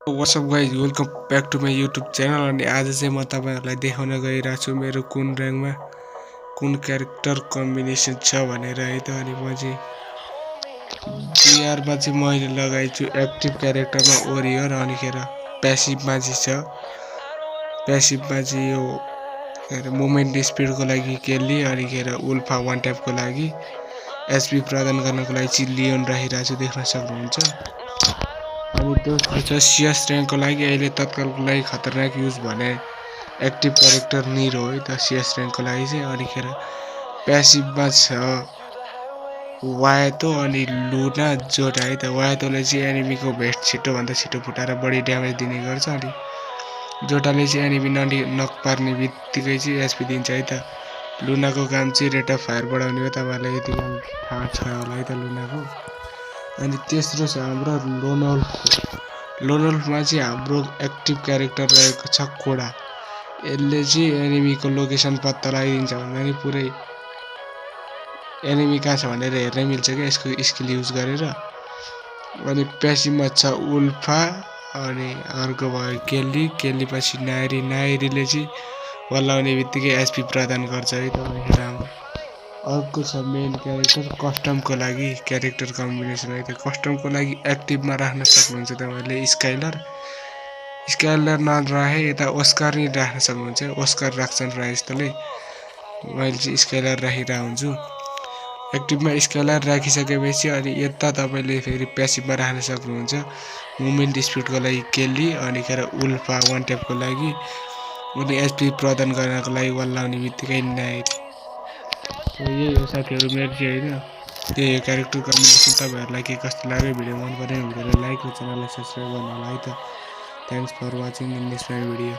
What's up guys, welcome back to my YouTube channel अनि आज चाहिँ म तपाईहरुलाई देखाउन गइरहेको छु मेरो कुन र्याङ्कमा कुन क्यारेक्टर कम्बिनेसन छ भनेर है त। अनि म चाहिँ बीआर मा चाहिँ मैले लगाइछु एक्टिभ क्यारेक्टरमा ओरियर अनिखेर प्यासिभमा चाहिँ छ प्यासिभमा चाहिँ यो मोमेन्ट स्पिडको लागि केली अनिखेर उल्फा वान ट्यापको लागि एचपी प्रदान गर्नको लागि चाहिँ लियोन राखिरहेको छु देख्न सक्नुहुन्छ। अनि त्यो सीएस र्याङ्कको लागि अहिले तत्कालको लागि खतरनाक युज भने एक्टिभ क्यारेक्टर निरो है त सीएस र्याङ्कको लागि चाहिँ। अनिखेर प्यासिभमा छ वायतो अनि लुना जोटा है त। वायतोले चाहिँ एनिमीको भेस्ट छिटो भन्दा छिटो फुटाएर बढी ड्यामेज दिने गर्छ अनि जोटाले चाहिँ एनिमी नक पार्ने बित्तिकै चाहिँ एचपी दिन्छ है त। लुनाको काम चाहिँ रेट अफ फायर बढाउने हो, तपाईहरुलाई यति थाहा छ होला है त लुनाको। अनि तेस्रो छ हाम्रो लोनोल्फमा चाहिँ हाम्रो एक्टिभ क्यारेक्टर रहेको छ कोडा। यसले चाहिँ एनिमीको लोकेसन पत्ता लगाइदिन्छ भन्दा नि पुरै एनिमी कहाँ छ भनेर हेर्नै मिल्छ क्या यसको स्किल युज गरेर। अनि प्यासिभमा छ उल्फा अनि अर्को भयो केली पछि नायरीले चाहिँ बल्लाउने बित्तिकै एचपी प्रदान गर्छ है त। अर्को छ मेन क्यारेक्टर कस्टमको लागि क्यारेक्टर कम्बिनेसन है त। कस्टमको लागि एक्टिभमा राख्न सक्नुहुन्छ तपाईहरुले स्काइलर नराखे यता ओस्कार नि राख्न सक्नुहुन्छ। ओस्कार राख्छन् प्रायः जस्तोले, मैले चाहिँ स्काइलर राखिरहेको हुन्छु। एक्टिभमा स्काइलर राखिसकेपछि अनि यता तपाईले फेरि प्यासिभमा राख्न सक्नुहुन्छ मुभमेन्ट स्पिडको लागि केली अनिखेर उल्फा वान ट्यापको लागि अनि एचपी प्रदान गर्नको लागि वल्लाउने बित्तिकै नाइट। यही हो साथीहरु मेरो चाहिँ हैन, त्यही हो क्यारेक्टर कम्बिनेसन। तपाईहरुलाई के कस्तो लाग्यो भिडियो मन पऱ्यो भिडियोलाई लाइक र च्यानललाई सब्स्क्राइब गर्नु होला है त। Thanks for watching in this my video.